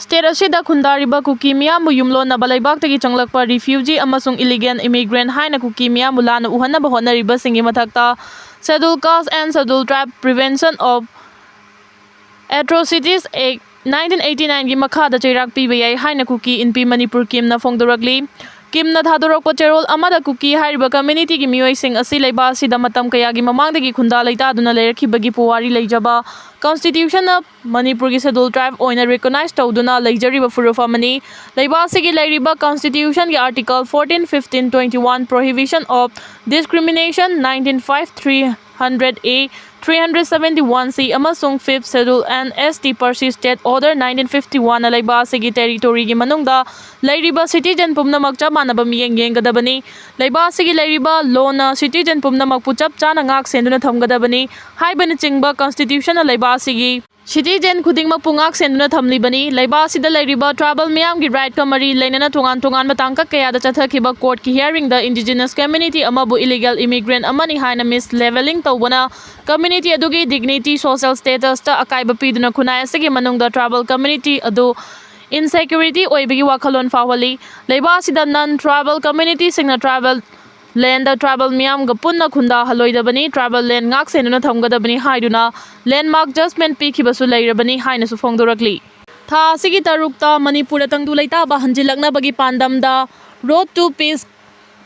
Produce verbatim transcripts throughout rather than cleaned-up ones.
State ꯑꯁꯤꯗ ꯈꯨꯟꯗꯥꯔꯤꯕ ꯀꯨꯀꯤ ꯃꯤꯌꯥꯝꯕꯨ ꯌꯨꯝꯂꯣꯟꯅꯕ ꯂꯩꯕꯥꯛꯇꯒꯤ ꯆꯪꯂꯛꯄ refugee ꯑꯃꯁꯨꯡ illegal immigrant ꯍꯥꯏꯅ ꯀꯨꯀꯤ ꯃꯤꯌꯥꯝꯕꯨ ꯂꯥꯟꯅ ꯎꯍꯟꯅꯕ ꯍꯣꯠꯅꯔꯤꯕꯁꯤꯡꯒꯤ ꯃꯊꯛꯇ Scheduled Caste and Scheduled Tribe Prevention of Atrocities Act nineteen eighty nine ꯒꯤ ꯃꯈꯥꯗ ꯆꯩꯔꯥꯛ ꯄꯤꯕ ꯌꯥꯏ ꯍꯥꯏꯅ ꯀꯨꯀꯤ ꯏꯟꯄꯤ ꯃꯅꯤꯄꯨꯔ ꯀꯤꯝꯅ ꯐꯣꯡꯗꯣꯔꯛꯂꯤ꯫ ꯀꯤꯝꯅ ꯊꯥꯗꯣꯔꯛꯄ ꯆꯦꯔꯣꯜ ꯑꯃꯗ ꯀꯨꯀꯤ ꯍꯥꯏꯔꯤꯕ community ꯒꯤ ꯃꯤꯑꯣꯏꯁꯤꯡ ꯑꯁꯤ ꯂꯩꯕꯥꯛ ꯑꯁꯤꯗ ꯃꯇꯝ ꯀꯌꯥꯒꯤ ꯃꯃꯥꯡꯗꯒꯤ ꯈꯨꯟꯗꯥ ꯂꯩꯇꯥꯗꯨꯅ ꯂꯩꯔꯛꯈꯤꯕꯒꯤ ꯄꯨꯋꯥꯔꯤ ꯂꯩꯖꯕ, constitution ꯅ ꯃꯅꯤꯄꯨꯔꯒꯤ Scheduled Tribe ꯑꯣꯏꯅ recognize ꯇꯧꯗꯨꯅ ꯂꯩꯖꯔꯤꯕ ꯐꯨꯔꯨꯞ ꯑꯃꯅꯤ꯫ ꯂꯩꯕꯥꯛ ꯑꯁꯤꯒꯤ ꯂꯩꯔꯤꯕ constitution ꯒꯤ article fourteen, fifteen, twenty one, Prohibition of Discrimination, nineteen five, three hundred A, three hundred seventy one C ꯑꯃꯁꯨꯡ Fifth Schedule and S T Persistent Order nineteen fifty one ꯅ ꯂꯩꯕꯥꯛ ꯑꯁꯤꯒꯤ territory ꯒꯤ ꯃꯅꯨꯡꯗ ꯂꯩꯔꯤꯕ citizen ꯄꯨꯝꯅꯃꯛ ꯆꯞ ꯃꯥꯟꯅꯕ ꯃꯤꯠꯌꯦꯡ ꯌꯦꯡꯒꯗꯕꯅꯤ꯫ ꯂꯩꯕꯥꯛ ꯑꯁꯤꯒꯤ ꯂꯩꯔꯤꯕ law ꯅ citizen ꯄꯨꯝꯅꯃꯛꯄꯨ ꯆꯞ ꯆꯥꯅ ꯉꯥꯛ ꯁꯦꯟꯗꯨꯅ ꯊꯝꯒꯗꯕꯅꯤ ꯍꯥꯏꯕꯅꯆꯤꯡꯕ constitution ꯅ ꯂꯩꯕꯥꯛ ꯑꯁꯤꯒꯤ citizen ꯈꯨꯗꯤꯡꯃꯛꯄꯨ ꯉꯥꯛ ꯁꯦꯟꯗꯨꯅ ꯊꯝꯂꯤꯕꯅꯤ꯫ ꯂꯩꯕꯥꯛ ꯑꯁꯤꯗ ꯂꯩꯔꯤꯕ tribal ꯃꯤꯌꯥꯝꯒꯤ right ꯀ ꯃꯔꯤ ꯂꯩꯅꯅ ꯇꯣꯉꯥꯟ ꯇꯣꯉꯥꯟꯕ ꯇꯥꯡꯀꯛ ꯀꯌꯥꯗ ꯆꯠꯊꯈꯤꯕ court ꯀꯤ hearing ꯗ indigenous community ꯑꯃꯕꯨ illegal immigrant ꯑꯃꯅꯤ ꯍꯥꯏꯅ mislabelling ꯇꯧꯕꯅ community ꯑꯗꯨꯒꯤ dignity, social status ꯇ ꯑꯀꯥꯏꯕ ꯄꯤꯗꯨꯅ ꯈꯨꯟꯅꯥꯏ ꯑꯁꯤꯒꯤ ꯃꯅꯨꯡꯗ tribal community ꯑꯗꯨ insecurity ꯑꯣꯏꯕꯒꯤ ꯋꯥꯈꯜꯂꯣꯟ ꯐꯥꯎꯍꯜꯂꯤ꯫ ꯂꯩꯕꯥꯛ ꯑꯁꯤꯗ non tribal community ꯁꯤꯡꯅ tribal land ꯗ tribal ꯃꯤꯌꯥꯝꯒ ꯄꯨꯟꯅ ꯈꯨꯟꯗꯥꯍꯜꯂꯣꯏꯗꯕꯅꯤ, tribal land ꯉꯥꯛ ꯁꯦꯟꯗꯨꯅ ꯊꯝꯒꯗꯕꯅꯤ ꯍꯥꯏꯗꯨꯅ landmark judgment ꯄꯤꯈꯤꯕꯁꯨ ꯂꯩꯔꯕꯅꯤ ꯍꯥꯏꯅꯁꯨ ꯐꯣꯡꯗꯣꯔꯛꯂꯤ꯫ ꯊꯥ ꯑꯁꯤꯒꯤ ꯇꯔꯨꯛꯇ ꯃꯅꯤꯄꯨꯔꯗ ꯇꯪꯗꯨ ꯂꯩꯇꯥꯕ ꯍꯟꯖꯤꯜꯂꯛꯅꯕꯒꯤ ꯄꯥꯟꯗꯝꯗ Road to Peace,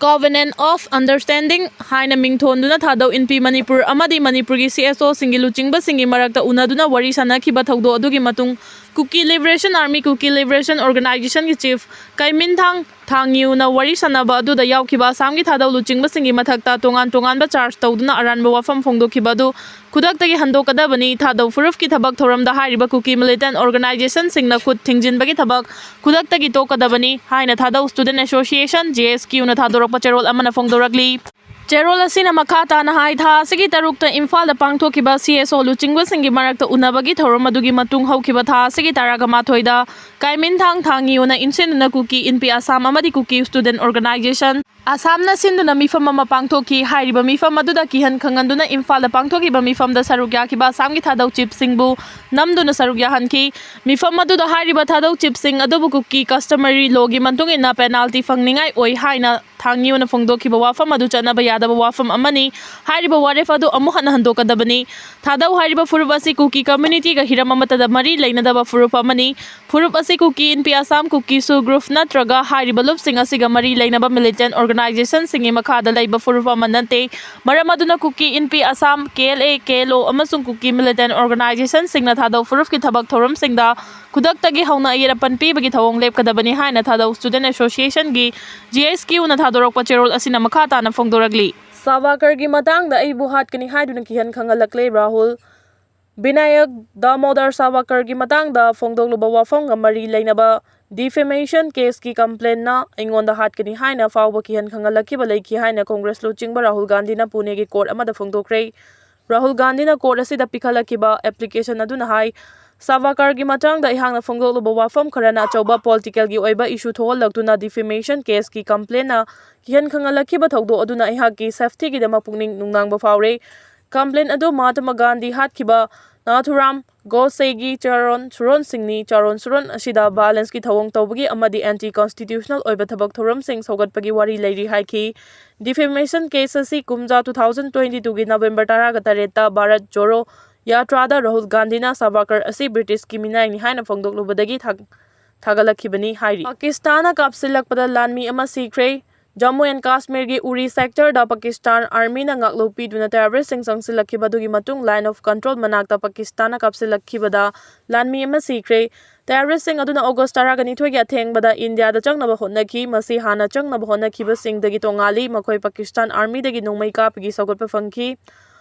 Covenant of Understanding ꯍꯥꯏꯅ ꯃꯤꯡꯊꯣꯟꯗꯨꯅ ꯊꯥꯗꯧ ꯏꯟꯄꯤ ꯃꯅꯤꯄꯨꯔ ꯑꯃꯗꯤ ꯃꯅꯤꯄꯨꯔꯒꯤ C S O ꯁꯤꯡꯒꯤ ꯂꯨꯆꯤꯡꯕꯁꯤꯡꯒꯤ ꯃꯔꯛꯇ ꯎꯅꯗꯨꯅ ꯋꯥꯔꯤ ꯁꯥꯟꯅꯈꯤꯕ ꯊꯧꯗꯣꯛ ꯑꯗꯨꯒꯤ ꯃꯇꯨꯡ Kuki Liberation Army, Kuki Liberation Organization ꯒꯤ chief ꯀꯩꯃꯤꯟꯊꯥꯡ ꯊꯥꯡꯉꯤꯌꯨꯅ ꯋꯥꯔꯤ ꯁꯥꯟꯅꯕ ꯑꯗꯨꯗ ꯌꯥꯎꯈꯤꯕ ꯑꯁꯥꯝꯒꯤ ꯊꯥꯗꯧ ꯂꯨꯆꯤꯡꯕꯁꯤꯡꯒꯤ ꯃꯊꯛꯇ ꯇꯣꯉꯥꯟ ꯇꯣꯉꯥꯟꯕ charge ꯇꯧꯗꯨꯅ ꯑꯔꯥꯟꯕ ꯋꯥꯐꯝ ꯐꯣꯡꯗꯣꯛꯈꯤꯕ ꯑꯗꯨ ꯈꯨꯗꯛꯇꯒꯤ ꯍꯟꯗꯣꯛꯀꯗꯕꯅꯤ꯫ ꯊꯥꯗꯧ ꯐꯨꯔꯨꯞꯀꯤ ꯊꯕꯛ ꯊꯧꯔꯝꯗ ꯍꯥꯏꯔꯤꯕ ꯀꯨꯀꯤ militant organization ꯁꯤꯡꯅ ꯈꯨꯠ ꯊꯤꯡꯖꯤꯟꯕꯒꯤ ꯊꯕꯛ ꯈꯨꯗꯛꯇꯒꯤ ꯇꯣꯛꯀꯗꯕꯅꯤ ꯍꯥꯏꯅ ꯊꯥꯗꯧ Student Association, J S Q ꯅ ꯊꯥꯗꯣꯔꯛꯄ ꯆꯦꯔꯣꯜ ꯑꯃꯅ ꯐꯣꯡꯗꯣꯔꯛꯂꯤ꯫ ꯆꯦꯔꯣꯜ ꯑꯁꯤꯅ ꯃꯈꯥ ꯇꯥꯅ ꯍꯥꯏ, ꯊꯥ ꯑꯁꯤꯒꯤ ꯇꯔꯨꯛꯇ ꯏꯝꯐꯥꯜꯗ ꯄꯥꯡꯊꯣꯛꯈꯤꯕ ꯁꯤ ꯑꯦꯁ ꯑꯣ ꯂꯨꯆꯤꯡꯕꯁꯤꯡꯒꯤ ꯃꯔꯛꯇ ꯎꯅꯕꯒꯤ ꯊꯧꯔꯝ ꯑꯗꯨꯒꯤ ꯃꯇꯨꯡ ꯍꯧꯈꯤꯕ ꯊꯥ ꯑꯁꯤꯒꯤ ꯇꯔꯥꯒ ꯃꯥꯊꯣꯏꯗ ꯀꯥꯏꯃꯤꯟꯊꯥꯡ ꯊꯥꯡꯉꯤꯌꯨꯅ ꯏꯟꯁꯤꯟꯗꯨꯅ ꯀꯨꯀꯤ ꯏꯟꯄꯤ ꯑꯁꯥꯝ ꯑꯃꯗꯤ ꯀꯨꯀꯤ ꯁ꯭ꯇꯨꯗꯦꯟꯠ ꯑꯣꯔꯒꯅꯥꯏꯖꯦꯁꯟ ꯑꯁꯥꯝꯅ ꯁꯤꯟꯗꯨꯅ ꯃꯤꯐꯝ ꯑꯃ ꯄꯥꯡꯊꯣꯛꯈꯤ꯫ ꯍꯥꯏꯔꯤꯕ ꯃꯤꯐꯝ ꯑꯗꯨꯗ ꯀꯤꯍꯟ ꯈꯪꯍꯟꯗꯨꯅ ꯏꯝꯐꯥꯜꯗ ꯄꯥꯡꯊꯣꯛꯈꯤꯕ ꯃꯤꯐꯝꯗ ꯁꯔꯨꯛ ꯌꯥꯈꯤꯕ ꯑꯁꯥꯝꯒꯤ ꯊꯥꯗꯧ ꯆꯤꯞꯁꯤꯡꯕꯨ ꯅꯝꯗꯨꯅ ꯁꯔꯨꯛ ꯌꯥꯍꯟꯈꯤ꯫ ꯃꯤꯐꯝ ꯑꯗꯨꯗ ꯍꯥꯏꯔꯤꯕ ꯊꯥꯗꯧ ꯆꯤꯞꯁꯤꯡ ꯑꯗꯨꯕꯨ ꯀꯨꯀꯤ ꯀꯁꯇꯃꯔꯤ ꯂꯣꯒꯤ ꯃꯇꯨꯡ ꯏꯟꯅ ꯄꯦꯅꯥꯜꯇꯤ ꯐꯪꯅꯤꯡꯉꯥꯏ ꯑꯣꯏ ꯍꯥꯏꯅ ꯊꯥꯡꯉꯤꯌꯨꯅ ꯐꯣꯡꯗꯣꯛꯈꯤꯕ ꯋꯥꯐꯝ ꯑꯗꯨ ꯆꯠꯅꯕ ꯌꯥꯗꯕ ꯋꯥꯐꯝ ꯑꯃꯅꯤ꯫ ꯍꯥꯏꯔꯤꯕ ꯋꯥꯔꯦꯞ ꯑꯗꯨ ꯑꯃꯨꯛ ꯍꯟꯅ ꯍꯟꯗꯣꯛꯀꯗꯕꯅꯤ꯫ ꯊꯥꯗꯧ ꯍꯥꯏꯔꯤꯕ ꯐꯨꯔꯨꯞ ꯑꯁꯤ ꯀꯨꯀꯤ ꯀꯝꯃ꯭ꯌꯨꯅꯤꯇꯤꯒ ꯍꯤꯔꯝ ꯑꯃꯠꯇꯗ ꯃꯔꯤ ꯂꯩꯅꯗꯕ ꯐꯨꯔꯨꯞ ꯑꯃꯅꯤ꯫ ꯐꯨꯔꯨꯞ ꯑꯁꯤ ꯀꯨꯀꯤ ꯏꯟꯄꯤ ꯑꯁꯥꯝ, ꯀꯨꯀꯤ ꯁꯨ ꯒ꯭ꯔꯨꯞ ꯅꯠꯇ꯭ꯔꯒ ꯍꯥꯏꯔꯤꯕ ꯂꯨꯞꯁꯤꯡ ꯑꯁꯤꯒ ꯃꯔꯤ ꯂꯩꯅꯕ ꯃꯤꯂꯤꯇꯦꯟꯠ ꯑꯣꯔꯒꯅꯥꯏꯖꯦꯁꯟꯁꯤꯡꯒꯤ ꯃꯈꯥꯗ ꯂꯩꯕ ꯐꯨꯔꯨꯞ ꯑꯃ ꯅꯠꯇꯦ꯫ ꯃꯔꯝ ꯑꯗꯨꯅ ꯀꯨꯀꯤ ꯏꯟꯄꯤ ꯑꯁꯥꯝ, ꯀꯦ ꯑꯦꯜ ꯑꯦ, ꯀꯦ ꯑꯦꯜ ꯑꯣ ꯑꯃꯁꯨꯡ ꯀꯨꯀꯤ ꯃꯤꯂꯤꯇꯦꯟꯠ ꯑꯣꯔꯒꯅꯥꯏꯖꯦꯁꯟꯁꯤꯡꯅ ꯊꯥꯗꯧ ꯐꯨꯔꯨꯞꯀꯤ ꯊꯕꯛ ꯊꯧꯔꯝꯁꯤꯡꯗ ꯈꯨꯗꯛꯇꯒꯤ ꯍꯧꯅ ꯑꯌꯦꯠ ꯑꯄꯟ ꯄꯤꯕꯒꯤ ꯊꯧꯑꯣꯡ ꯂꯦꯞꯀꯗꯕꯅꯤ ꯍꯥꯏꯅ ꯊꯥꯗꯧ ꯁ꯭ꯇꯨꯗꯦꯟꯠ ꯑꯦꯁꯣꯁꯤꯌꯦꯁꯟꯒꯤ, ꯖꯤ ꯑꯦꯁ ꯀ꯭ꯌꯨꯅ ꯊꯥꯗꯣꯔꯛꯄ ꯆꯦꯔꯣꯜ ꯑꯁꯤꯅ ꯃꯈꯥ ꯇꯥꯅ ꯐꯣꯡꯗꯣꯔꯛꯂꯤ꯫ ꯁꯥꯚꯔꯀꯔꯒꯤ ꯃꯇꯥꯡꯗ ꯑꯩꯕꯨ ꯍꯥꯠꯀꯅꯤ ꯍꯥꯏꯗꯨꯅ ꯀꯤꯍꯟ ꯈꯪꯍꯜꯂꯛꯂꯦ ꯔꯥꯍꯨꯜ꯫ ꯕꯤꯅꯥꯌꯛ ꯗꯥꯃꯣꯗꯔ ꯁꯥꯚꯔꯀꯔꯒꯤ ꯃꯇꯥꯡꯗ ꯐꯣꯡꯗꯣꯛꯂꯨꯕ ꯋꯥꯐꯝꯒ ꯃꯔꯤ ꯂꯩꯅꯕ ꯗꯤꯐꯦꯃꯦꯁꯟ ꯀꯦꯁꯀꯤ ꯀꯝꯄ꯭ꯂꯦꯟꯅ ꯑꯩꯉꯣꯟꯗ ꯍꯥꯠꯀꯅꯤ ꯍꯥꯏꯅ ꯐꯥꯎꯕ ꯀꯤꯍꯟ ꯈꯪꯍꯜꯂꯛꯈꯤꯕ ꯂꯩꯈꯤ ꯍꯥꯏꯅ ꯀꯣꯡꯒ꯭ꯔꯦꯁ ꯂꯨꯆꯤꯡꯕ ꯔꯥꯍꯨꯜ ꯒꯥꯟꯙꯤꯅ ꯄꯨꯅꯦꯒꯤ ꯀꯣꯔꯠ ꯑꯃꯗ ꯐꯣꯡꯗꯣꯛꯈ꯭ꯔꯦ꯫ ꯔꯥꯍꯨꯜ ꯒꯥꯟꯙꯤꯅ ꯀꯣꯔꯠ ꯑꯁꯤꯗ ꯄꯤꯈꯠꯂꯛꯈꯤꯕ ꯑꯦꯄ꯭ꯂꯤꯀꯦꯁꯟ ꯑꯗꯨꯅ ꯍꯥꯏ, ꯁꯥꯚꯔꯀꯔꯒꯤ ꯃꯇꯥꯡꯗ ꯑꯩꯍꯥꯛꯅ ꯐꯣꯡꯗꯣꯛꯂꯨꯕ ꯋꯥꯐꯝ ꯈꯔꯅ ꯑꯆꯧꯕ ꯄꯣꯂꯤꯇꯤꯀꯦꯜꯒꯤ ꯑꯣꯏꯕ ꯏꯁꯨ ꯊꯣꯛꯍꯜꯂꯛꯇꯨꯅ ꯗꯤꯐꯦꯃꯦꯁꯟ ꯀꯦꯁꯀꯤ ꯀꯝꯄ꯭ꯂꯦꯟꯅ ꯀꯤꯍꯟ ꯈꯪꯍꯜꯂꯛꯈꯤꯕ ꯊꯧꯗꯣꯛ ꯑꯗꯨꯅ ꯑꯩꯍꯥꯛꯀꯤ ꯁꯦꯐꯇꯤꯒꯤꯗꯃꯛ ꯄꯨꯛꯅꯤꯡ ꯅꯨꯡꯅꯥꯡꯕ ꯐꯥꯎꯔꯦ꯫ ꯀꯝꯄ꯭ꯂꯦꯟ ꯑꯗꯨ ꯃꯍꯥꯇꯃꯥ ꯒꯥꯟꯙꯤ ꯍꯥꯠꯈꯤꯕ ꯅꯥꯊꯨꯔꯥꯝ ꯒꯣꯗꯁꯦꯒꯤ ꯆꯥꯔꯣꯟ ꯁꯨꯔꯣꯟꯁꯤꯡꯅꯤ꯫ ꯆꯥꯔꯣꯟ ꯁꯨꯔꯣꯟ ꯑꯁꯤꯗ ꯚꯥꯏꯂꯦꯟꯁꯀꯤ ꯊꯧꯑꯣꯡ ꯇꯧꯕꯒꯤ ꯑꯃꯗꯤ ꯑꯦꯟꯇꯤ ꯀꯣꯟꯁꯇꯤꯇ꯭ꯌꯨꯁꯅꯦꯜ ꯑꯣꯏꯕ ꯊꯕꯛ ꯊꯧꯔꯝꯁꯤꯡ ꯁꯧꯒꯠꯄꯒꯤ ꯋꯥꯔꯤ ꯂꯩꯔꯤ ꯍꯥꯏꯈꯤ꯫ ꯗꯤꯐꯦꯃꯦꯁꯟ ꯀꯦꯁ ꯑꯁꯤ ꯀꯨꯝꯖꯥ ꯇꯨ ꯊꯥꯎꯖꯟ ꯇ꯭ꯋꯦꯟꯇꯤ ꯇꯨꯒꯤ ꯅꯕꯦꯝꯕꯔ ꯇꯔꯥꯒ ꯇꯔꯦꯠꯇ ꯚꯥꯔꯠ ꯖꯣꯔꯣ ꯌꯥꯇ꯭ꯔꯥꯗ ꯔꯥꯍꯨꯜ ꯒꯥꯟꯙꯤꯅ ꯁꯥꯚꯔꯀꯔ ꯑꯁꯤ ꯕ꯭ꯔꯤꯇꯤꯁꯀꯤ ꯃꯤꯅꯥꯏꯅꯤ ꯍꯥꯏꯅ ꯐꯣꯡꯗꯣꯛꯂꯨꯕꯗꯒꯤ ꯊꯥ-, ꯊꯥꯒꯠꯂꯛꯈꯤꯕꯅꯤ ꯍꯥꯏꯔꯤ꯫ ꯄꯥꯀꯤꯁꯇꯥꯟꯅ ꯀꯥꯞꯁꯤꯜꯂꯛꯄꯗ ꯂꯥꯟꯃꯤ ꯑꯃ ꯁꯤꯈ꯭ꯔꯦ꯫ ꯖꯝꯃꯨ ꯑꯦꯟ ꯀꯥꯁꯃꯤꯔꯒꯤ ꯎꯔꯤ ꯁꯦꯛꯇꯔꯗ ꯄꯥꯀꯤꯁꯇꯥꯟ ꯑꯥꯔꯃꯤꯅ ꯉꯥꯛꯂꯧ ꯄꯤꯗꯨꯅ ꯇꯦꯔꯣꯔꯤꯁꯁꯤꯡ ꯆꯪꯁꯤꯜꯂꯛꯈꯤꯕꯗꯨꯒꯤ ꯃꯇꯨꯡ line of control ꯃꯅꯥꯛꯇ ꯄꯥꯀꯤꯁꯇꯥꯟꯅ ꯀꯥꯞꯁꯤꯜꯂꯛꯈꯤꯕꯗ ꯂꯥꯟꯃꯤ ꯑꯃ ꯁꯤꯈ꯭ꯔꯦ꯫ ꯇꯦꯔꯣꯔꯤꯁꯁꯤꯡ ꯑꯗꯨꯅ ꯑꯣꯒꯁ ꯇꯔꯥꯒ ꯅꯤꯊꯣꯏꯒꯤ ꯑꯊꯦꯡꯕꯗ ꯏꯟꯗꯤꯌꯥꯗ ꯆꯪꯅꯕ ꯍꯣꯠꯅꯈꯤ꯫ ꯃꯁꯤ ꯍꯥꯟꯅ ꯆꯪꯅꯕ ꯍꯣꯠꯅꯈꯤꯕꯁꯤꯡꯗꯒꯤ ꯇꯣꯉꯥꯜꯂꯤ꯫ ꯃꯈꯣꯏ ꯄꯥꯀꯤꯁꯇꯥꯟ ꯑꯥꯔꯃꯤꯗꯒꯤ ꯅꯣꯡꯃꯩ ꯀꯥꯞꯄꯒꯤ ꯁꯧꯒꯠꯄ ꯐꯪꯈꯤ꯫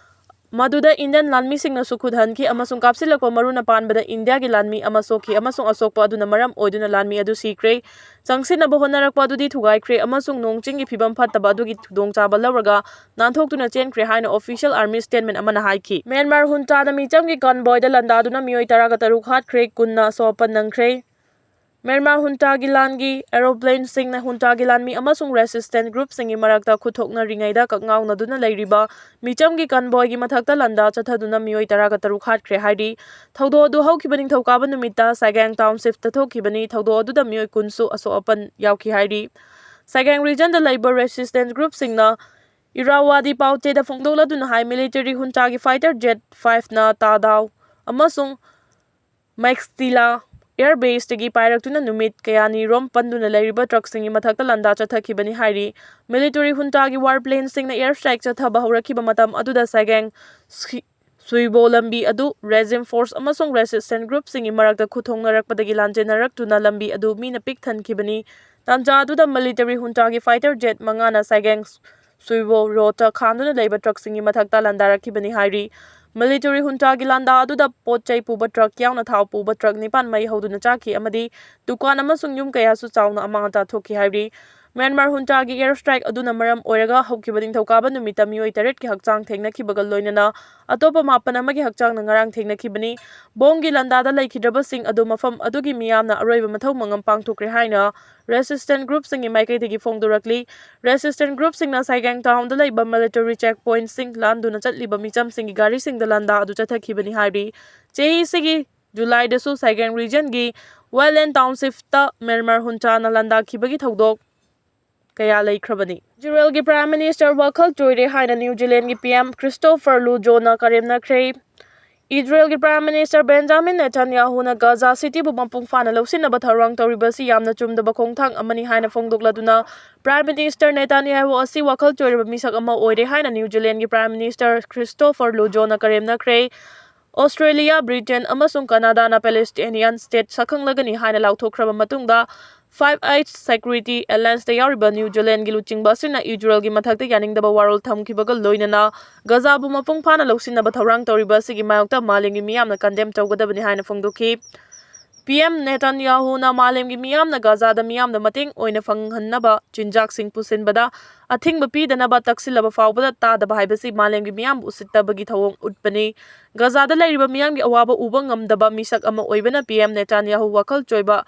ꯃꯗꯨꯗ ꯏꯟꯗꯤꯌꯟ ꯂꯥꯟꯃꯤꯁꯤꯡꯅꯁꯨ ꯈꯨꯠ ꯍꯟꯈꯤ ꯑꯃꯁꯨꯡ ꯀꯥꯞꯁꯤꯜꯂꯛꯄ ꯃꯔꯨꯅ ꯄꯥꯟꯕꯗ ꯏꯟꯗꯤꯌꯥꯒꯤ ꯂꯥꯟꯃꯤ ꯑꯃ ꯁꯣꯛꯈꯤ ꯑꯃꯁꯨꯡ ꯑꯁꯣꯛꯄ ꯑꯗꯨꯅ ꯃꯔꯝ ꯑꯣꯏꯗꯨꯅ ꯂꯥꯟꯃꯤ ꯑꯗꯨ ꯁꯤꯈ꯭ꯔꯦ꯫ ꯆꯪꯁꯤꯟꯅꯕ ꯍꯣꯠꯅꯔꯛꯄ ꯑꯗꯨꯗꯤ ꯊꯨꯒꯥꯏꯈ꯭ꯔꯦ ꯑꯃꯁꯨꯡ ꯅꯣꯡ ꯆꯤꯡꯒꯤ ꯐꯤꯕꯝ ꯐꯠꯇꯕ ꯑꯗꯨꯒꯤ ꯈꯨꯗꯣꯡꯆꯥꯕ ꯂꯧꯔꯒ ꯅꯥꯟꯊꯣꯛꯇꯨꯅ ꯆꯦꯟꯈ꯭ꯔꯦ ꯍꯥꯏꯅ official army statement ꯑꯃꯅ ꯍꯥꯏꯈꯤ꯫ ꯃ꯭ꯌꯥꯟꯃꯥꯔ ꯍꯨꯟꯇꯥꯅ ꯃꯤꯆꯝꯒꯤ convoyꯗ ꯂꯥꯟꯗꯥꯗꯨꯅ ꯃꯤꯑꯣꯏ ꯇꯔꯥꯒ ꯇꯔꯨꯛ ꯍꯥꯠꯈ꯭ꯔꯦ, ꯀꯨꯟꯅ ꯑꯁꯣꯛ ꯑꯄꯟ ꯅꯪꯈ꯭ꯔꯦ꯫ ꯃ꯭ꯌꯥꯟꯃꯥꯔ ꯍꯨꯟꯇꯥꯒꯤ ꯂꯥꯟꯒꯤ aeroplaneꯁꯤꯡꯅ ꯍꯨꯟꯇꯥꯒꯤ ꯂꯥꯟꯃꯤ ꯑꯃꯁꯨꯡ resistance groupꯁꯤꯡꯒꯤ ꯃꯔꯛꯇ ꯈꯨꯠꯊꯣꯛꯅꯔꯤꯉꯩꯗ ꯀꯛꯉꯥꯎꯅꯗꯨꯅ ꯂꯩꯔꯤꯕ ꯃꯤꯆꯝꯒꯤ convoyꯒꯤ ꯃꯊꯛꯇ ꯂꯥꯟꯗꯥ ꯆꯠꯊꯗꯨꯅ ꯃꯤꯑꯣꯏ ꯇꯔꯥꯒ ꯇꯔꯨꯛ ꯍꯥꯠꯈ꯭ꯔꯦ ꯍꯥꯏꯔꯤ꯫ ꯊꯧꯗꯣꯛ ꯑꯗꯨ ꯍꯧꯈꯤꯕ ꯅꯤꯡꯊꯧꯀꯥꯕ ꯅꯨꯃꯤꯠꯇ ꯁꯥꯏꯒꯥꯡ townshipꯇ ꯊꯣꯛꯈꯤꯕꯅꯤ꯫ ꯊꯧꯗꯣꯛ ꯑꯗꯨꯗ ꯃꯤꯑꯣꯏ ꯀꯨꯟꯁꯨ ꯑꯁꯣꯛ ꯑꯄꯟ ꯌꯥꯎꯈꯤ ꯍꯥꯏꯔꯤ꯫ ꯁꯥꯏꯒꯥꯡ regionꯗ ꯂꯩꯕ resistance groupꯁꯤꯡꯅ ꯏꯔꯥꯋꯥꯗꯤ ꯄꯥꯎꯆꯦꯗ ꯐꯣꯡꯗꯣꯛꯂꯗꯨꯅ ꯍꯥꯏ, military ꯍꯨꯟꯇꯥꯒꯤ fighter jet fiveꯅ ꯇꯥꯗꯥꯎ ꯑꯃꯁꯨꯡ ꯃꯦꯛꯁꯇꯤꯂꯥ air baseꯇꯒꯤ ꯄꯥꯏꯔꯛꯇꯨꯅ ꯅꯨꯃꯤꯠ ꯀꯌꯥꯅꯤꯔꯣꯝ ꯄꯟꯗꯨꯅ ꯂꯩꯔꯤꯕ truckꯁꯤꯡꯒꯤ ꯃꯊꯛꯇ ꯂꯥꯟꯗꯥ ꯆꯠꯊꯈꯤꯕꯅꯤ ꯍꯥꯏꯔꯤ꯫ Military ꯍꯨꯟꯇꯥꯒꯤ war planeꯁꯤꯡꯅ air strike ꯆꯠꯊꯕ ꯍꯧꯔꯛꯈꯤꯕ ꯃꯇꯝ ꯑꯗꯨꯗ ꯁꯥꯏꯒꯥꯡ ꯁꯤ-, ꯁꯨꯏꯕꯣ ꯂꯝꯕꯤ ꯑꯗꯨ regime force ꯑꯃꯁꯨꯡ resistance groupꯁꯤꯡꯒꯤ ꯃꯔꯛꯇ ꯈꯨꯠꯊꯣꯡꯅꯔꯛꯄꯗꯒꯤ ꯂꯥꯟꯖꯦꯟꯅꯔꯛꯇꯨꯅ ꯂꯝꯕꯤ ꯑꯗꯨ ꯃꯤꯅ ꯄꯤꯛ ꯊꯟꯈꯤꯕꯅꯤ꯫ ꯇꯥꯟꯖꯥ ꯑꯗꯨꯗ military ꯍꯨꯟꯇꯥꯒꯤ fighter jet ꯃꯉꯥꯅ ꯁꯥꯏꯒꯥꯡ ꯁꯨꯏꯕꯣ roadꯇ ꯈꯥꯝꯗꯨꯅ ꯂꯩꯕ truckꯁꯤꯡꯒꯤ ꯃꯊꯛꯇ ꯂꯥꯟꯗꯥꯔꯛꯈꯤꯕꯅꯤ ꯍꯥꯏꯔꯤ꯫ Military ꯍꯨꯟꯇꯥꯒꯤ ꯂꯥꯟꯗꯥ ꯑꯗꯨꯗ ꯄꯣꯠ ꯆꯩ ꯄꯨꯕ truck ꯌꯥꯎꯅ ꯊꯥꯎ ꯄꯨꯕ truck ꯅꯤꯄꯥꯟ ꯃꯩ ꯍꯧꯗꯨꯅ ꯆꯥꯛꯈꯤ ꯑꯃꯗꯤ ꯗꯨꯀꯥꯟ ꯑꯃꯁꯨꯡ ꯌꯨꯝ ꯀꯌꯥꯁꯨ ꯆꯥꯎꯅ ꯑꯃꯥꯡ ꯑꯇꯥ ꯊꯣꯛꯈꯤ ꯍꯥꯏꯔꯤ꯫ ꯃ꯭ꯌꯥꯟꯃꯥꯔ ꯍꯨꯟꯇꯥꯒꯤ air strike ꯑꯗꯨꯅ ꯃꯔꯝ ꯑꯣꯏꯔꯒ ꯍꯧꯈꯤꯕ ꯅꯤꯡꯊꯧꯀꯥꯕ ꯅꯨꯃꯤꯠꯇ ꯃꯤꯑꯣꯏ ꯇꯔꯦꯠꯀꯤ ꯍꯛꯆꯥꯡ ꯊꯦꯡꯅꯈꯤꯕꯒ ꯂꯣꯏꯅꯅ ꯑꯇꯣꯞꯄ ꯃꯥꯄꯟ ꯑꯃꯒꯤ ꯍꯛꯆꯥꯡꯅ ꯉꯔꯥꯡ ꯊꯦꯡꯅꯈꯤꯕꯅꯤ꯫ ꯕꯣꯝꯒꯤ ꯂꯥꯟꯗꯥꯗ ꯂꯩꯈꯤꯗ꯭ꯔꯕꯁꯤꯡ ꯑꯗꯨ ꯃꯐꯝ ꯑꯗꯨꯒꯤ ꯃꯤꯌꯥꯝꯅ ꯑꯔꯣꯏꯕ ꯃꯊꯧ ꯃꯉꯝ ꯄꯥꯡꯊꯣꯛꯈ꯭ꯔꯦ ꯍꯥꯏꯅ resistance groupꯁꯤꯡꯒꯤ ꯃꯥꯏꯀꯩꯗꯒꯤ ꯐꯣꯡꯗꯣꯔꯛꯂꯤ꯫ Resistance groupꯁꯤꯡꯅ ꯁꯥꯏꯒꯥꯡ townꯗ ꯂꯩꯕ military checkpointꯁꯤꯡ ꯂꯥꯟꯗꯨꯅ ꯆꯠꯂꯤꯕ ꯃꯤꯆꯝꯁꯤꯡꯒꯤ ꯒꯥꯔꯤꯁꯤꯡꯗ ꯂꯥꯟꯗꯥ ꯑꯗꯨ ꯆꯠꯊꯈꯤꯕꯅꯤ ꯍꯥꯏꯔꯤ꯫ ꯆꯍꯤꯁꯤꯒꯤ ꯖꯨꯂꯥꯏꯗꯁꯨ ꯁꯥꯏꯒꯥꯡ regionꯒꯤ Wetland townshipꯇ ꯃ꯭ꯌꯥꯟꯃꯥꯔ ꯍꯨꯟꯇꯥꯅ ꯂꯥꯟꯗꯥꯈꯤꯕꯒꯤ ꯊꯧꯗꯣꯛ ꯀꯌꯥ ꯂꯩꯈ꯭ꯔꯕꯅꯤ꯫ ꯏꯖꯔꯦꯜꯒꯤ Prime Minister ꯋꯥꯈꯜ ꯆꯣꯏꯔꯦ ꯍꯥꯏꯅ New Zealandꯒꯤ P M Christopher Lujoꯅ ꯀꯔꯦꯝꯅꯈ꯭ꯔꯦ꯫ ꯏꯖꯔꯦꯜꯒꯤ Prime Minister Benjamin Netanyahuꯅ ꯒꯥꯖꯥ Cityꯕꯨ ꯃꯄꯨꯡ ꯐꯥꯅ ꯂꯧꯁꯤꯟꯅꯕ ꯊꯧꯔꯥꯡ ꯇꯧꯔꯤꯕꯁꯤ ꯌꯥꯝꯅ ꯆꯨꯝꯗꯕ ꯈꯣꯡꯊꯥꯡ ꯑꯃꯅꯤ ꯍꯥꯏꯅ ꯐꯣꯡꯗꯣꯛꯂꯗꯨꯅ, Prime Minister Netanyahu ꯑꯁꯤ ꯋꯥꯈꯜ ꯆꯣꯏꯔꯕ ꯃꯤꯁꯛ ꯑꯃ ꯑꯣꯏꯔꯦ ꯍꯥꯏꯅ New Zealandꯒꯤ Prime Minister Christopher Lujoꯅ ꯀꯔꯦꯝꯅꯈ꯭ꯔꯦ꯫ ꯑꯣꯁꯇ꯭ꯔꯦꯂꯤꯌꯥ, ꯕ꯭ꯔꯤꯇꯦꯟ ꯑꯃꯁꯨꯡ ꯀꯅꯥꯗꯥꯅ ꯄꯦꯂꯦꯁꯇꯥꯏꯅꯤꯌꯥꯟ ꯁ꯭ꯇꯦꯠ ꯁꯛꯈꯪꯂꯒꯅꯤ ꯍꯥꯏꯅ ꯂꯥꯎꯊꯣꯛꯈ꯭ꯔꯕ ꯃꯇꯨꯡꯗ, ꯐꯥꯏꯚ ꯑꯥꯏꯁ ꯁꯦꯀ꯭ꯌꯨꯔꯤꯇꯤ ꯑꯦꯂꯥꯌꯟꯁꯇ ꯌꯥꯎꯔꯤꯕ ꯅ꯭ꯌꯨ ꯖꯤꯂꯦꯟꯒꯤ ꯂꯨꯆꯤꯡꯕ ꯑꯁꯤꯅ ꯏꯖꯔꯦꯜꯒꯤ ꯃꯊꯛꯇ ꯌꯥꯅꯤꯡꯗꯕ ꯋꯥꯔꯣꯜ ꯊꯝꯈꯤꯕꯒ ꯂꯣꯏꯅꯅ ꯒꯖꯥꯕꯨ ꯃꯄꯨꯡ ꯐꯥꯅ ꯂꯧꯁꯤꯟꯅꯕ ꯊꯧꯔꯥꯡ ꯇꯧꯔꯤꯕ ꯑꯁꯤꯒꯤ ꯃꯥꯌꯣꯛꯇ ꯃꯥꯂꯦꯝꯒꯤ ꯃꯤꯌꯥꯝꯅ ꯀꯟꯗꯦꯝ ꯇꯧꯒꯗꯕꯅꯤ ꯍꯥꯏꯅ ꯐꯣꯡꯗꯣꯛꯈꯤ꯫ ꯄꯤ ꯑꯦꯝ ꯅꯦꯇꯥꯟꯌꯥꯍꯨꯅ ꯃꯥꯂꯦꯝꯒꯤ ꯃꯤꯌꯥꯝꯅ ꯒꯖꯥꯗ ꯃꯤꯌꯥꯝꯗ ꯃꯇꯦꯡ ꯑꯣꯏꯅ ꯐꯪꯍꯟꯅꯕ ꯆꯤꯟꯖꯥꯛꯁꯤꯡ ꯄꯨꯁꯤꯟꯕꯗ ꯑꯊꯤꯡꯕ ꯄꯤꯗꯅꯕ ꯇꯛꯁꯤꯜꯂꯕ ꯐꯥꯎꯕꯗ ꯇꯥꯗꯕ ꯍꯥꯏꯕꯁꯤ ꯃꯥꯂꯦꯝꯒꯤ ꯃꯤꯌꯥꯝꯕꯨ ꯎꯁꯤꯠꯇꯕꯒꯤ ꯊꯧꯑꯣꯡ ꯎꯠꯄꯅꯤ꯫ ꯒꯖꯥꯗ ꯂꯩꯔꯤꯕ ꯃꯤꯌꯥꯝꯒꯤ ꯑꯋꯥꯕ ꯎꯕ ꯉꯝꯗꯕ ꯃꯤꯁꯛ ꯑꯃ ꯑꯣꯏꯕꯅ ꯄꯤ ꯑꯦꯝ ꯅꯦꯇꯥꯟꯌꯥꯍꯨ ꯋꯥꯈꯜ ꯆꯣꯏꯕ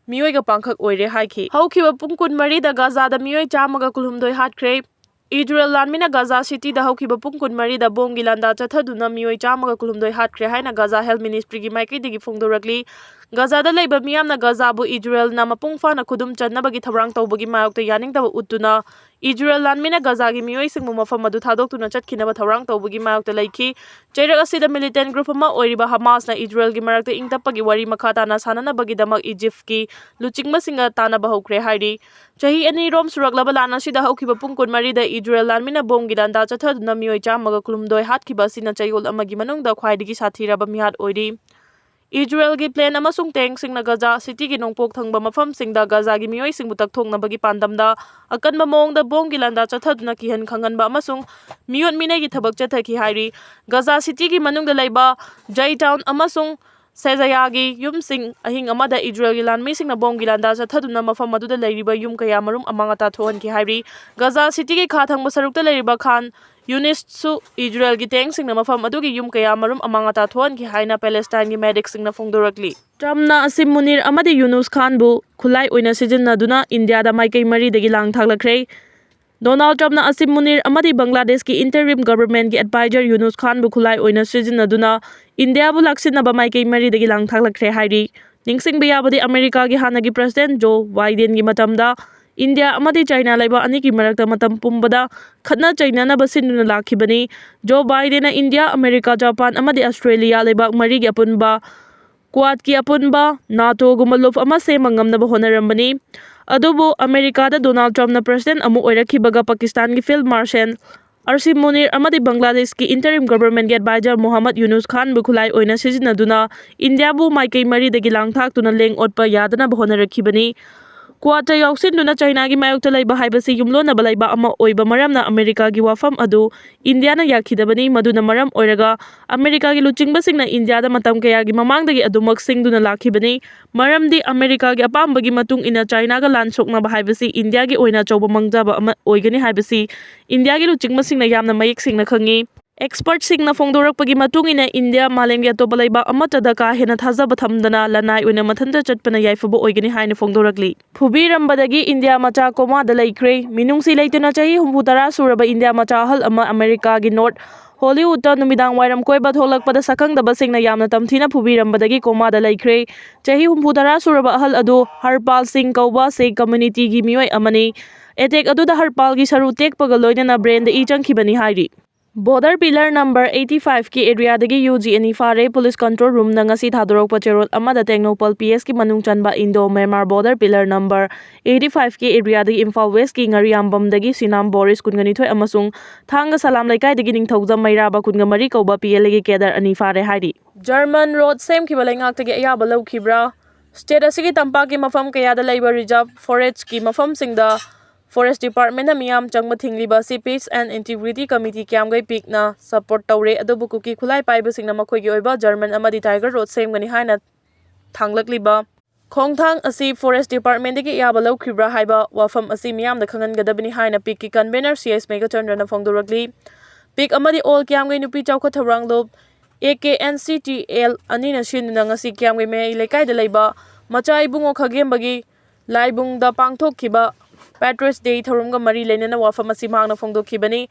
ꯃꯤꯑꯣꯏꯒ ꯄꯥꯡꯈꯛ ꯑꯣꯏꯔꯦ ꯍꯥꯏꯈꯤ꯫ ꯍꯧꯈꯤꯕ ꯄꯨꯡ ꯀꯨꯟꯃꯔꯤꯗ ꯒꯖꯥꯗ ꯃꯤꯑꯣꯏ ꯆꯥꯝꯃꯒ ꯀꯨꯟꯍꯨꯝꯗꯣꯏ ꯍꯥꯠꯈ꯭ꯔꯦ꯫ ꯏꯖꯔꯦꯜ ꯂꯥꯟꯃꯤꯅ ꯒꯖꯥ ꯁꯤꯇꯤꯗ ꯍꯧꯈꯤꯕ ꯄꯨꯡ ꯀꯨꯟꯃꯔꯤꯗ ꯕꯣꯝꯒꯤ ꯂꯥꯟꯗꯥ ꯆꯠꯊꯗꯨꯅ ꯃꯤꯑꯣꯏ ꯆꯥꯝꯃꯒ ꯀꯨꯟꯍꯨꯝꯗꯣꯏ ꯍꯥꯠꯈ꯭ꯔꯦ ꯍꯥꯏꯅ ꯒꯖꯥ ꯍꯦꯜꯊ ꯃꯤꯅꯤꯁꯇ꯭ꯔꯤꯒꯤ ꯃꯥꯏꯀꯩꯗꯒꯤ ꯐꯣꯡꯗꯣꯔꯛꯂꯤ꯫ ꯒꯖꯥꯗ ꯂꯩꯕ ꯃꯤꯌꯥꯝꯅ ꯒꯖꯥꯕꯨ ꯏꯖꯔꯦꯜꯅ ꯃꯄꯨꯡ ꯐꯥꯅ ꯈꯨꯗꯨꯝ ꯆꯟꯅꯕꯒꯤ ꯊꯧꯔꯥꯡ ꯇꯧꯕꯒꯤ ꯃꯥꯌꯣꯛꯇ ꯌꯥꯅꯤꯡꯗꯕ ꯎꯠꯇꯨꯅ ꯏꯖꯔꯦꯜ ꯂꯥꯟꯃꯤꯅ ꯒꯖꯥꯒꯤ ꯃꯤꯑꯣꯏꯁꯤꯡꯕꯨ ꯃꯐꯝ ꯑꯗꯨ ꯊꯥꯗꯣꯛꯇꯨꯅ ꯆꯠꯈꯤꯅꯕ ꯊꯧꯔꯥꯡ ꯇꯧꯕꯒꯤ ꯃꯥꯌꯣꯛꯇ ꯂꯩꯈꯤ꯫ ꯆꯩꯔꯛ ꯑꯁꯤꯗ ꯃꯤꯂꯤꯇꯦꯟ ꯒ꯭ꯔꯨꯞ ꯑꯃ ꯑꯣꯏꯔꯤꯕ ꯍꯃꯥꯁꯅ ꯏꯖꯔꯦꯜꯒꯤ ꯃꯔꯛꯇ ꯏꯪ ꯇꯞꯄꯒꯤ ꯋꯥꯔꯤ ꯃꯈꯥ ꯇꯥꯅ ꯁꯥꯟꯅꯅꯕꯒꯤꯗꯃꯛ ꯏꯖꯤꯞꯀꯤ ꯂꯨꯆꯤꯡꯕꯁꯤꯡꯒ ꯇꯥꯟꯅꯕ ꯍꯧꯈ꯭ꯔꯦ ꯍꯥꯏꯔꯤ꯫ ꯆꯍꯤ ꯑꯅꯤ ꯔꯣꯝ ꯁꯨꯔꯛꯂꯕ ꯂꯥꯟ ꯑꯁꯤꯗ ꯍꯧꯈꯤꯕ ꯄꯨꯡ ꯀꯨꯟꯃꯔꯤꯗ ꯏꯖꯔꯦꯜ ꯂꯥꯟꯃꯤꯅ ꯕꯣꯝꯒꯤ ꯂꯥꯟꯗꯥ ꯆꯠꯊꯗꯨꯅ ꯃꯤꯑꯣꯏ ꯆꯥꯝꯃꯒ ꯀꯨꯟꯍꯨꯝꯗꯣꯏ ꯍꯥꯠꯈꯤꯕ ꯑꯁꯤꯅ ꯆꯌꯣꯜ ꯑꯃꯒꯤ ꯃꯅꯨꯡꯗ ꯈ꯭ꯋꯥꯏꯗꯒꯤ ꯁꯥꯊꯤꯔꯕ ꯃꯤꯍꯥꯠ ꯑꯣꯏꯔꯤ꯫ ꯏꯖꯔꯦꯜꯒꯤ ꯄ꯭ꯂꯦꯟ ꯑꯃꯁꯨꯡ ꯇꯦꯡꯁꯤꯡꯅ ꯒꯖꯥ ꯁꯤꯇꯤꯒꯤ ꯅꯣꯡꯄꯣꯛ ꯊꯪꯕ ꯃꯐꯝꯁꯤꯡꯗ ꯒꯖꯥꯒꯤ ꯃꯤꯑꯣꯏꯁꯤꯡꯕꯨ ꯇꯛꯊꯣꯛꯅꯕꯒꯤ ꯄꯥꯟꯗꯝꯗ ꯑꯀꯟꯕ ꯃꯑꯣꯡꯗ ꯕꯣꯝꯒꯤ ꯂꯥꯟꯗꯥ ꯆꯠꯊꯗꯨꯅ ꯀꯤꯍꯟ ꯈꯪꯍꯟꯕ ꯑꯃꯁꯨꯡ ꯃꯤꯑꯣꯠ ꯃꯤꯅꯩꯒꯤ ꯊꯕꯛ ꯆꯠꯊꯈꯤ ꯍꯥꯏꯔꯤ꯫ ꯒꯖꯥ ꯁꯤꯇꯤꯒꯤ ꯃꯅꯨꯡꯗ ꯂꯩꯕ ꯖꯩ ꯇꯥꯎꯟ ꯑꯃꯁꯨꯡ ꯁꯦꯖꯥꯌꯥꯒꯤ ꯌꯨꯝꯁꯤꯡ ꯑꯍꯤꯡ ꯑꯃꯗ ꯏꯖꯔꯦꯜꯒꯤ ꯂꯥꯟꯃꯤꯁꯤꯡꯅ ꯕꯣꯝꯒꯤ ꯂꯥꯟꯗꯥ ꯆꯠꯊꯗꯨꯅ ꯃꯐꯝ ꯑꯗꯨꯗ ꯂꯩꯔꯤꯕ ꯌꯨꯝ ꯀꯌꯥ ꯃꯔꯨꯝ ꯑꯃꯥꯡ ꯑꯇꯥ ꯊꯣꯛꯍꯟꯈꯤ ꯍꯥꯏꯔꯤ꯫ ꯒꯖꯥ ꯁꯤꯇꯤꯒꯤ ꯈꯥ ꯊꯪꯕ ꯁꯔꯨꯛꯇ ꯂꯩꯔꯤꯕ ꯈꯥꯟ ꯌꯨꯅꯤꯁꯁꯨ ꯏꯖꯔꯦꯜꯒꯤ ꯇꯦꯡꯁꯤꯡꯅ ꯃꯐꯝ ꯑꯗꯨꯒꯤ ꯌꯨꯝ ꯀꯌꯥ ꯃꯔꯨꯝ ꯑꯃꯥꯡ ꯑꯇꯥ ꯊꯣꯛꯍꯟꯈꯤ ꯍꯥꯏꯅ ꯄꯦꯂꯦꯁꯇꯥꯏꯟꯒꯤ ꯃꯦꯗꯤꯛꯁꯤꯡꯅ ꯐꯣꯡꯗꯣꯔꯛꯂꯤ꯫ ꯇ꯭ꯔꯝꯞꯅ ꯑꯁꯤꯝ ꯃꯨꯅꯤꯔ ꯑꯃꯗꯤ ꯌꯨꯅꯨꯁ ꯈꯥꯟꯕꯨ ꯈꯨꯠꯂꯥꯏ ꯑꯣꯏꯅ ꯁꯤꯖꯤꯟꯅꯗꯨꯅ ꯏꯟꯗꯤꯌꯥꯗ ꯃꯥꯏꯀꯩ ꯃꯔꯤꯗꯒꯤ ꯂꯥꯡ ꯊꯥꯛꯂꯛꯈ꯭ꯔꯦ꯫ ꯗꯣꯅꯥꯜꯗ ꯇ꯭ꯔꯝꯞꯅ ꯑꯁꯤꯝ ꯃꯨꯅꯤꯔ ꯑꯃꯗꯤ ꯕꯪꯒ꯭ꯂꯥꯗꯦꯁꯀꯤ ꯏꯟꯇꯔꯤꯝ ꯒꯚꯔꯟꯃꯦꯟꯠꯀꯤ ꯑꯦꯗꯚꯥꯏꯖꯔ ꯌꯨꯅꯨꯁ ꯈꯥꯟꯕꯨ ꯈꯨꯠꯂꯥꯏ ꯑꯣꯏꯅ ꯁꯤꯖꯤꯟꯅꯗꯨꯅ ꯏꯟꯗꯤꯌꯥꯕꯨ ꯂꯥꯛꯁꯤꯟꯅꯕ ꯃꯥꯏꯀꯩ ꯃꯔꯤꯗꯒꯤ ꯂꯥꯡ ꯊꯥꯛꯂꯛꯈ꯭ꯔꯦ ꯍꯥꯏꯔꯤ꯫ ꯅꯤꯡꯁꯤꯡꯕ ꯌꯥꯕꯗꯤ, ꯑꯃꯦꯔꯤꯀꯥꯒꯤ ꯍꯥꯟꯅꯒꯤ ꯄ꯭ꯔꯁꯤꯗꯦꯟꯠ ꯖꯣ ꯕꯥꯏꯗꯦꯟꯒꯤ ꯃꯇꯝꯗ ꯏꯟꯗꯤꯌꯥ ꯑꯃꯗꯤ ꯆꯥꯏꯅꯥ ꯂꯩꯕꯥꯛ ꯑꯅꯤꯒꯤ ꯃꯔꯛꯇ ꯃꯇꯝ ꯄꯨꯝꯕꯗ ꯈꯠꯅ ꯆꯩꯅꯅꯕ ꯁꯤꯟꯗꯨꯅ ꯂꯥꯛꯈꯤꯕꯅꯤ꯫ ꯖꯣ ꯕꯥꯏꯗꯦꯟꯅ ꯏꯟꯗꯤꯌꯥ, ꯑꯃꯦꯔꯤꯀꯥ, ꯖꯄꯥꯟ ꯑꯃꯗꯤ ꯑꯁꯇ꯭ꯔꯦꯂꯤꯌꯥ ꯂꯩꯕꯥꯛ ꯃꯔꯤꯒꯤ ꯑꯄꯨꯟꯕ ꯀ꯭ꯋꯥꯗꯀꯤ ꯑꯄꯨꯟꯕ ꯅꯥꯇꯣꯒꯨꯝꯕ ꯂꯨꯞ ꯑꯃ ꯁꯦꯝꯕ ꯉꯝꯅꯕ ꯍꯣꯠꯅꯔꯝꯕꯅꯤ꯫ ꯑꯗꯨꯕꯨ ꯑꯃꯦꯔꯤꯀꯥꯗ ꯗꯣꯅꯥꯜꯗ ꯇ꯭ꯔꯝꯞꯅ ꯄ꯭ꯔꯁꯤꯗꯦꯟꯠ ꯑꯃꯨꯛ ꯑꯣꯏꯔꯛꯈꯤꯕꯒ ꯄꯥꯀꯤꯁꯇꯥꯟꯒꯤ ꯐꯤꯜꯗ ꯃꯥꯔꯁꯦꯜ ꯑꯥꯔꯁꯤꯝ ꯃꯨꯅꯤꯔ ꯑꯃꯗꯤ ꯕꯪꯒ꯭ꯂꯥꯗꯦꯁꯀꯤ interim governmentꯀꯤ advisor ꯃꯣꯍꯝꯃꯗ ꯌꯨꯅꯨꯁ ꯈꯥꯟꯕꯨ ꯈꯨꯠꯂꯥꯏ ꯑꯣꯏꯅ ꯁꯤꯖꯤꯟꯅꯗꯨꯅ ꯏꯟꯗꯤꯌꯥꯕꯨ ꯃꯥꯏꯀꯩ ꯃꯔꯤꯗꯒꯤ ꯂꯥꯡꯊꯥꯛꯇꯨꯅ ꯂꯦꯡ ꯑꯣꯠꯄ ꯌꯥꯗꯅꯕ ꯍꯣꯠꯅꯔꯛꯈꯤꯕꯅꯤ꯫ ꯀ꯭ꯋꯥꯗꯇ ꯌꯥꯎꯁꯤꯟꯗꯨꯅ ꯆꯥꯏꯅꯥꯒꯤ ꯃꯥꯌꯣꯛꯇ ꯂꯩꯕ ꯍꯥꯏꯕꯁꯤ ꯌꯨꯝꯂꯣꯟꯅꯕ ꯂꯩꯕꯥꯛ ꯑꯃ ꯑꯣꯏꯕ ꯃꯔꯝꯅ ꯑꯃꯦꯔꯤꯀꯥꯒꯤ ꯋꯥꯐꯝ ꯑꯗꯨ ꯏꯟꯗꯤꯌꯥꯅ ꯌꯥꯈꯤꯗꯕꯅꯤ꯫ ꯃꯗꯨꯅ ꯃꯔꯝ ꯑꯣꯏꯔꯒ ꯑꯃꯦꯔꯤꯀꯥꯒꯤ ꯂꯨꯆꯤꯡꯕꯁꯤꯡꯅ ꯏꯟꯗꯤꯌꯥꯗ ꯃꯇꯝ ꯀꯌꯥꯒꯤ ꯃꯃꯥꯡꯗꯒꯤ ꯑꯗꯨꯃꯛ ꯁꯤꯡꯗꯨꯅ ꯂꯥꯛꯈꯤꯕꯅꯤ꯫ ꯃꯔꯝꯗꯤ ꯑꯃꯦꯔꯤꯀꯥꯒꯤ ꯑꯄꯥꯝꯕꯒꯤ ꯃꯇꯨꯡ ꯏꯟꯅ ꯆꯥꯏꯅꯥꯒ ꯂꯥꯟ ꯁꯣꯛꯅꯕ ꯍꯥꯏꯕꯁꯤ ꯏꯟꯗꯤꯌꯥꯒꯤ ꯑꯣꯏꯅ ꯑꯆꯧꯕ ꯃꯥꯡꯖꯕ ꯑꯃ ꯑꯣꯏꯒꯅꯤ ꯍꯥꯏꯕꯁꯤ ꯏꯟꯗꯤꯌꯥꯒꯤ ꯂꯨꯆꯤꯡꯕꯁꯤꯡꯅ ꯌꯥꯝꯅ ꯃꯌꯦꯛ ꯁꯦꯡꯅ ꯈꯪꯏ꯫ Expertꯁꯤꯡꯅ ꯐꯣꯡꯗꯣꯔꯛꯄꯒꯤ ꯃꯇꯨꯡ ꯏꯟꯅ ꯏꯟꯗꯤꯌꯥ ꯃꯥꯂꯦꯝꯒꯤ ꯑꯇꯣꯞꯄ ꯂꯩꯕꯥꯛ ꯑꯃꯠꯇꯗ ꯀꯥ ꯍꯦꯟꯅ ꯊꯥꯖꯕ ꯊꯝꯗꯅ ꯂꯅꯥꯏ ꯑꯣꯏꯅ ꯃꯊꯟꯇ ꯆꯠꯄꯅ ꯌꯥꯏꯐꯕ ꯑꯣꯏꯒꯅꯤ ꯍꯥꯏꯅ ꯐꯣꯡꯗꯣꯔꯛꯂꯤ꯫ ꯐꯨꯕꯤꯔꯝꯕꯗꯒꯤ ꯏꯟꯗꯤꯌꯥ ꯃꯆꯥ ꯀꯣꯃꯥꯗ ꯂꯩꯈ꯭ꯔꯦ꯫ ꯃꯤꯅꯨꯡꯁꯤ ꯂꯩꯇꯅ ꯆꯍꯤ ꯍꯨꯝꯐꯨ ꯇꯔꯥ ꯁꯨꯔꯕ ꯏꯟꯗꯤꯌꯥ ꯃꯆꯥ ꯑꯍꯜ ꯑꯃ ꯑꯃꯦꯔꯤꯀꯥꯒꯤ ꯅꯣꯔꯠ ꯍꯣꯂꯤꯋꯨꯗꯇ ꯅꯨꯃꯤꯗꯥꯡ ꯋꯥꯏꯔꯝ ꯀꯣꯏꯕ ꯊꯣꯛꯂꯛꯄꯗ ꯁꯛꯈꯪꯗꯕꯁꯤꯡꯅ ꯌꯥꯝꯅ ꯇꯝꯊꯤꯅ ꯐꯨꯕꯤꯔꯝꯕꯗꯒꯤ ꯀꯣꯃꯥꯗ ꯂꯩꯈ꯭ꯔꯦ꯫ ꯆꯍꯤ ꯍꯨꯝꯐꯨ ꯇꯔꯥ ꯁꯨꯔꯕ ꯑꯍꯜ ꯑꯗꯨ ꯍꯔꯄꯥꯜ ꯁꯤꯡ ꯀꯧꯕ ꯁꯤꯈ communityꯒꯤ ꯃꯤꯑꯣꯏ ꯑꯃꯅꯤ꯫ Attack ꯑꯗꯨꯗ ꯍꯔꯄꯥꯜꯒꯤ ꯁꯔꯨ ꯇꯦꯛꯄꯒ ꯂꯣꯏꯅꯅ brainꯗ ꯏ ꯆꯪꯈꯤꯕꯅꯤ ꯍꯥꯏꯔꯤ꯫ Border pillar number eighty fiveꯀꯤ areaꯗꯒꯤ ꯌꯨ ꯖꯤ ꯑꯅꯤ ꯐꯥꯔꯦ꯫ Police control roomꯅ ꯉꯁꯤ ꯊꯥꯗꯣꯔꯛꯄ ꯆꯦꯔꯣꯜ ꯑꯃꯗ ꯇꯦꯡꯅꯧꯄꯜ ꯄꯤ ꯑꯦꯁꯀꯤ ꯃꯅꯨꯡ ꯆꯟꯕ Indo Myanmar border pillar number eighty fiveꯀꯤ areaꯗꯒꯤ ꯏꯝꯐꯥꯜ Westꯀꯤ ꯉꯥꯔꯤꯌꯥꯝꯕꯝꯗꯒꯤ ꯁꯤꯅꯥꯝ ꯕꯣꯔꯤꯁ ꯀꯨꯟꯒ ꯅꯤꯊꯣꯏ ꯑꯃꯁꯨꯡ ꯊꯥꯡꯒ ꯁꯂꯥꯝ ꯂꯩꯀꯥꯏꯗꯒꯤ ꯅꯤꯡꯊꯧꯖꯝ ꯃꯩꯔꯥꯕ ꯀꯨꯟꯒ ꯃꯔꯤ ꯀꯧꯕ P L Aꯒꯤ cadre ꯑꯅꯤ ꯐꯥꯔꯦ ꯍꯥꯏꯔꯤ꯫ German road ꯁꯦꯝꯈꯤꯕ ꯂꯩꯉꯥꯛꯇꯒꯤ ꯑꯌꯥꯕ ꯂꯧꯈꯤꯕ꯭ꯔꯥ? State ꯑꯁꯤꯒꯤ ꯇꯝꯄꯥꯛꯀꯤ ꯃꯐꯝ ꯀꯌꯥꯗ ꯂꯩꯕ reserve forestꯀꯤ ꯃꯐꯝꯁꯤꯡꯗ Forest Departmentꯅ ꯃꯤꯌꯥꯝ ꯆꯪꯕ ꯊꯤꯡꯂꯤꯕ ꯑꯁꯤ peace and integrity committee ꯀ꯭ꯌꯥꯝꯒꯩ ꯄꯤꯛꯅ support ꯇꯧꯔꯦ, ꯑꯗꯨꯕꯨ ꯀꯨꯀꯤ ꯈꯨꯠꯂꯥꯏ ꯄꯥꯏꯕꯁꯤꯡꯅ ꯃꯈꯣꯏꯒꯤ ꯑꯣꯏꯕ German ꯑꯃꯗꯤ tiger road ꯁꯦꯝꯒꯅꯤ ꯍꯥꯏꯅ ꯊꯥꯡꯂꯛꯂꯤꯕ ꯈꯣꯡꯊꯥꯡ ꯑꯁꯤ Forest Departmentꯗꯒꯤ ꯑꯌꯥꯕ ꯂꯧꯈꯤꯕ꯭ꯔꯥ ꯍꯥꯏꯕ ꯋꯥꯐꯝ ꯑꯁꯤ ꯃꯤꯌꯥꯝꯗ ꯈꯪꯍꯟꯒꯗꯕꯅꯤ ꯍꯥꯏꯅ ꯄꯤꯛꯀꯤ convener ꯁꯤ ꯑꯦꯁ ꯃꯦꯘꯆꯟꯗ꯭ꯔꯅ ꯐꯣꯡꯗꯣꯔꯛꯂꯤ꯫ ꯄꯤꯛ ꯑꯃꯗꯤ All ꯀ꯭ꯌꯥꯝꯒꯩ ꯅꯨꯄꯤ ꯆꯥꯎꯈꯠ ꯊꯧꯔꯥꯡꯂꯨꯞ, A K N C T L, ꯑꯅꯤꯅ ꯁꯤꯟꯗꯨꯅ ꯉꯁꯤ ꯀ꯭ꯌꯥꯝꯒꯩ ꯃꯌꯥꯏ ꯂꯩꯀꯥꯏꯗ ꯂꯩꯕ ꯃꯆꯥ ꯏꯕꯨꯡꯉꯣ ꯈꯥꯒꯦꯝꯕꯒꯤ ꯂꯥꯏꯕꯨꯡꯗ ꯄꯥꯡꯊꯣꯛꯈꯤꯕ Patriots Day ꯊꯧꯔꯝꯒ ꯃꯔꯤ ꯂꯩꯅꯅ ꯋꯥꯐꯝ ꯑꯁꯤ ꯃꯍꯥꯛꯅ ꯐꯣꯡꯗꯣꯛꯈꯤꯕꯅꯤ꯫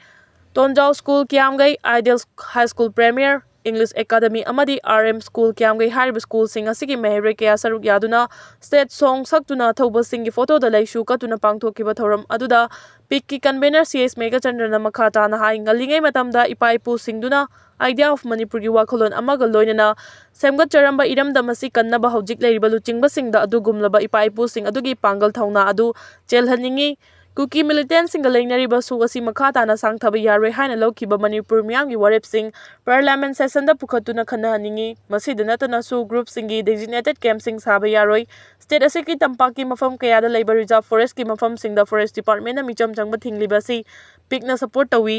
ꯇꯣꯟꯖꯥꯎ School ꯀ꯭ꯌꯥꯝꯒꯩ, Ideal High School Premier, English Academy ꯑꯃꯗꯤ R M School ꯀ꯭ꯌꯥꯝꯒꯩ ꯍꯥꯏꯔꯤꯕ schoolꯁꯤꯡ ꯑꯁꯤꯒꯤ ꯃꯍꯩꯔꯣꯏ ꯀꯌꯥ ꯁꯔꯨꯛ ꯌꯥꯗꯨꯅ state song ꯁꯛꯇꯨꯅ ꯑꯊꯧꯕꯁꯤꯡꯒꯤ photoꯗ ꯂꯩꯁꯨ ꯀꯠꯇꯨꯅ ꯄꯥꯡꯊꯣꯛꯈꯤꯕ ꯊꯧꯔꯝ ꯑꯗꯨꯗ ꯄꯤꯛꯀꯤ convener ꯁꯤ ꯑꯦꯁ ꯃꯦꯘꯆꯟꯗ꯭ꯔꯅ ꯃꯈꯥ ꯇꯥꯅ ꯍꯥꯏ, ꯉꯜꯂꯤꯉꯩ ꯃꯇꯝꯗ ꯏꯄꯥ ꯏꯄꯨꯁꯤꯡꯗꯨꯅ Idea of Manipurꯒꯤ ꯋꯥꯈꯜꯂꯣꯟ ꯑꯃꯒ ꯂꯣꯏꯅꯅ ꯁꯦꯝꯒꯠꯆꯔꯝꯕ ꯏꯔꯝꯗꯝ ꯑꯁꯤ ꯀꯟꯅꯕ ꯍꯧꯖꯤꯛ ꯂꯩꯔꯤꯕ ꯂꯨꯆꯤꯡꯕꯁꯤꯡꯗ ꯑꯗꯨꯒꯨꯝꯂꯕ ꯏꯄꯥ ꯏꯄꯨꯁꯤꯡ ꯑꯗꯨꯒꯤ ꯄꯥꯡꯒꯜ ꯊꯧꯅꯥ ꯑꯗꯨ ꯆꯦꯜꯍꯟꯅꯤꯡꯏ꯫ ꯀꯨꯀꯤ ꯃꯤꯂꯤꯇꯦꯟꯁꯤꯡꯒ ꯂꯩꯅꯔꯤꯕ ꯁꯣꯛ ꯑꯁꯤ ꯃꯈꯥ ꯇꯥꯅ ꯁꯥꯡꯊꯕ ꯌꯥꯔꯣꯏ ꯍꯥꯏꯅ ꯂꯧꯈꯤꯕ ꯃꯅꯤꯄꯨꯔ ꯃꯤꯌꯥꯝꯒꯤ ꯋꯥꯔꯦꯞꯁꯤꯡ ꯄꯥꯔꯂꯤꯌꯥꯃꯦꯟ ꯁꯦꯁꯟꯗ ꯄꯨꯈꯠꯇꯨꯅ ꯈꯟꯅꯍꯟꯅꯤꯡꯏ꯫ ꯃꯁꯤꯗ ꯅꯠꯇꯅꯁꯨ ꯒ꯭ꯔꯨꯞꯁꯤꯡꯒꯤ ꯗꯤꯖꯤꯒꯅꯦꯇꯦꯗ ꯀꯦꯝꯞꯁꯤꯡ ꯁꯥꯕ ꯌꯥꯔꯣꯏ꯫ ꯁ꯭ꯇꯦꯠ ꯑꯁꯤꯒꯤ ꯇꯝꯄꯥꯛꯀꯤ ꯃꯐꯝ ꯀꯌꯥꯗ ꯂꯩꯕ ꯔꯤꯖꯥꯔꯚ ꯐꯣꯔꯦꯁ꯭ꯠꯀꯤ ꯃꯐꯝꯁꯤꯡꯗ ꯐꯣꯔꯦꯁ꯭ꯠ ꯗꯤꯄꯥꯔꯠꯃꯦꯟꯅ ꯃꯤꯆꯝ ꯆꯪꯕ ꯊꯤꯡꯂꯤꯕ ꯑꯁꯤ ꯄꯤꯛꯅ ꯁꯄꯣꯔꯠ ꯇꯧꯏ꯫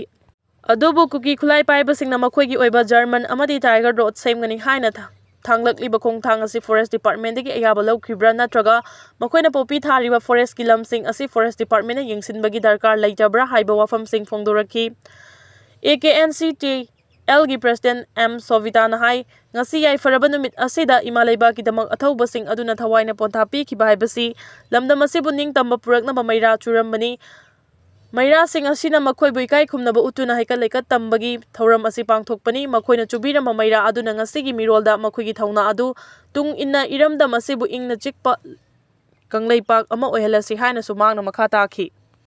ꯑꯗꯨꯕꯨ ꯀꯨꯀꯤ ꯈꯨꯠꯂꯥꯏ ꯄꯥꯏꯕꯁꯤꯡꯅ ꯃꯈꯣꯏꯒꯤ ꯑꯣꯏꯕ ꯖꯔꯃꯟ ꯑꯃꯗꯤ ꯇꯥꯏꯒꯔ ꯔꯣꯗ ꯁꯦꯝꯒꯅꯤ ꯍꯥꯏꯅ ꯊꯥ-, ꯊꯥꯡꯂꯛꯂꯤꯕ ꯈꯣꯡꯊꯥꯡ ꯑꯁꯤ ꯐꯣꯔꯦꯁ꯭ꯠ ꯗꯤꯄꯥꯔꯠꯃꯦꯟꯗꯒꯤ ꯑꯌꯥꯕ ꯂꯧꯈꯤꯕ꯭ꯔꯥ ꯅꯠꯇ꯭ꯔꯒ ꯃꯈꯣꯏꯅ ꯄꯣꯄꯤ ꯊꯥꯔꯤꯕ ꯐꯣꯔꯦꯁ꯭ꯠꯀꯤ ꯂꯝꯁꯤꯡ ꯑꯁꯤ ꯐꯣꯔꯦꯁ꯭ꯠ ꯗꯤꯄꯥꯔꯠꯃꯦꯟꯅ ꯌꯦꯡꯁꯤꯟꯕꯒꯤ ꯗꯔꯀꯥꯔ ꯂꯩꯇꯕ꯭ꯔꯥ ꯍꯥꯏꯕ ꯋꯥꯐꯝꯁꯤꯡ ꯐꯣꯡꯗꯣꯔꯛꯈꯤ꯫ A K N C T ꯑꯦꯜꯒꯤ ꯄ꯭ꯔꯦꯁꯤꯗꯦꯟꯠ ꯑꯦꯝ ꯁꯣꯚꯤꯇꯥꯅ ꯍꯥꯏ, ꯉꯁꯤ ꯌꯥꯏꯐꯔꯕ ꯅꯨꯃꯤꯠ ꯑꯁꯤꯗ ꯏꯃꯥ ꯂꯩꯕꯥꯛꯀꯤꯗꯃꯛ ꯑꯊꯧꯕꯁꯤꯡ ꯑꯗꯨꯅ ꯊꯋꯥꯏꯅ ꯄꯣꯟꯊꯥ ꯄꯤꯈꯤꯕ ꯍꯥꯏꯕꯁꯤ ꯂꯝꯗꯝ ꯑꯁꯤꯕꯨ ꯅꯤꯡꯇꯝꯕ ꯄꯨꯔꯛꯅꯕ ꯃꯩꯔꯥ ꯆꯨꯔꯝꯕꯅꯤ꯫ ꯃꯩꯔꯥꯁꯤꯡ ꯑꯁꯤꯅ ꯃꯈꯣꯏꯕꯨ ꯏꯀꯥꯏ ꯈꯨꯝꯅꯕ ꯎꯠꯇꯨꯅ ꯍꯩꯀꯠ ꯂꯩꯀꯠ ꯇꯝꯕꯒꯤ ꯊꯧꯔꯝ ꯑꯁꯤ ꯄꯥꯡꯊꯣꯛꯄꯅꯤ꯫ ꯃꯈꯣꯏꯅ ꯆꯨꯕꯤꯔꯝꯕ ꯃꯩꯔꯥ ꯑꯗꯨꯅ ꯉꯁꯤꯒꯤ ꯃꯤꯔꯣꯜꯗ ꯃꯈꯣꯏꯒꯤ ꯊꯧꯅꯥ ꯑꯗꯨ ꯇꯨꯡ ꯏꯟꯅ ꯏꯔꯝꯗꯝ ꯑꯁꯤꯕꯨ ꯏꯪꯅ ꯆꯤꯛꯄ ꯀꯪꯂꯩꯄꯥꯛ ꯑꯃ ꯑꯣꯏꯍꯜꯂꯁꯤ ꯍꯥꯏꯅꯁꯨ ꯃꯍꯥꯛꯅ ꯃꯈꯥ ꯇꯥꯈꯤ꯫